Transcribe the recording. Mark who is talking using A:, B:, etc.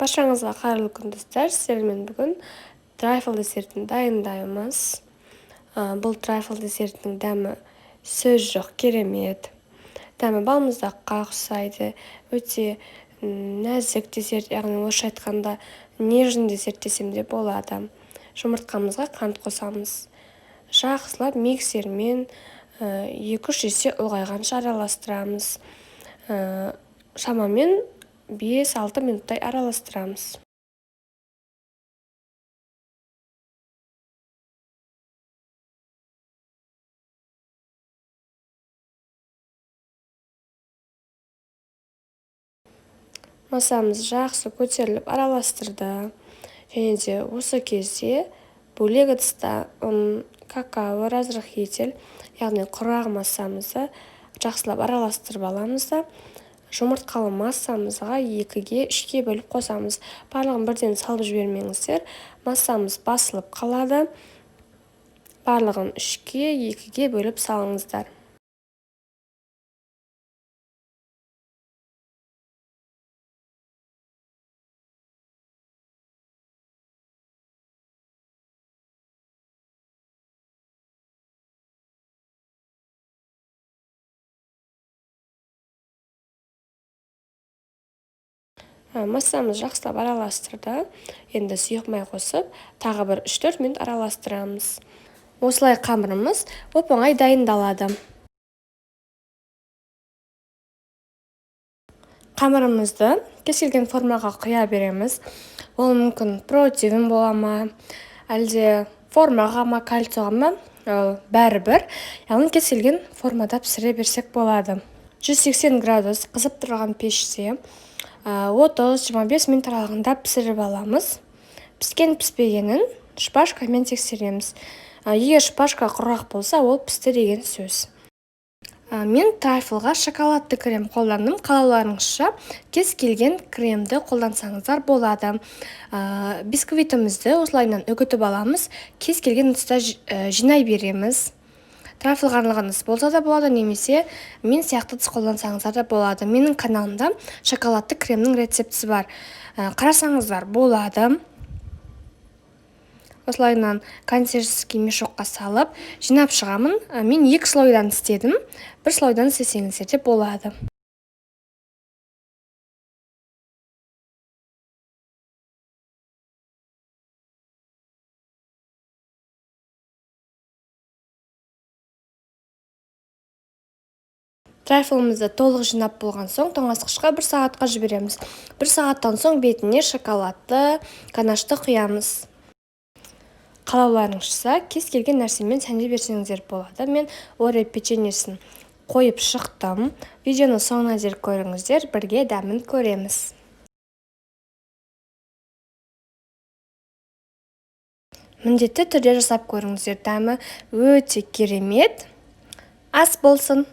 A: Баршаңызға қайырлы күн, достар! Сіздермен бүгін трайфл десертін дайындаймыз. Бұл трайфл десертінің дәмі сөз жоқ, керемет. Дәмі балмұздаққа ұқсайды. Өте нәзік десерт, яғни орысша айтқанда нежный десерт десем де болады. Жұмыртқамызға қант қосамыз. Жақсылап миксермен 2-3 есе ұлғайғанша араластырамыз. Шамамен 5-6 минуттай араластырамыз. Масамыз жақсы көтеріліп араластырды. Және де осы кезде бөлек ыдыста ұн, какао, разрыхлитель, яғни құрғақ массамызды жақсылап араластырып аламыз да, жұмыртқалы массамызға 2-ге, 3-ке бөліп қосамыз. Барлығын бірден салып жібермеңіздер, массамыз басылып қалады. Барлығын 3-ке, 2-ге бөліп салыңыздар. Массамыз жақсылап араластырды. Енді сұйық май қосып, тағы бір 3-4 минут араластырамыз. Осылай қамырымыз оп-оңай дайындалады. Қамырымызды кез келген формаға құя береміз. Ол мүмкін противень бола ма, әлде формаға ма, кольцоға ма, бәрібір. Яғни кез келген формада пісіре берсек болады. 180 градус қызып тұрған пеште 30-25 минут аралығында пісіріп аламыз. Піскен піспегенін шпажкамен тексереміз. Егер шпажка құрғақ болса, ол пісті деген сөз. Мен трайфлға шоколадты крем қолдандым. Қалауларыңызша кез келген кремді қолдансаңыздар болады. Бисквитімізді осылайынан үгітіп аламыз. Кез келген ыдыста жинай береміз. Трафлға арналған ыдыс болса да болады, немесе мен сияқты ыдыс қолдансаңыздар да болады. Менің каналымда шоколадты кремнің рецептісі бар. Қарасаңыздар болады. Осылайынан консервский мешокқа салып, жинап шығамын. Мен 2 слойдан істедім. 1 слойдан істесеңіздер де болады. Трайфлымызды толық жинап болған соң тоңазытқышқа 1 сағатқа жібереміз. 1 сағаттан соң бетіне шоколадты ганашты құямыз. Қалауларыңызша кез келген нәрсемен сәндей берсеңіздер болады. Мен Орео печеньесін қойып шықтым. Видеоны соңына дейін көріңіздер, бірге дәмін көреміз. Міндетті түрде жасап көріңіздер. Дәмі өте керемет. Ас болсын!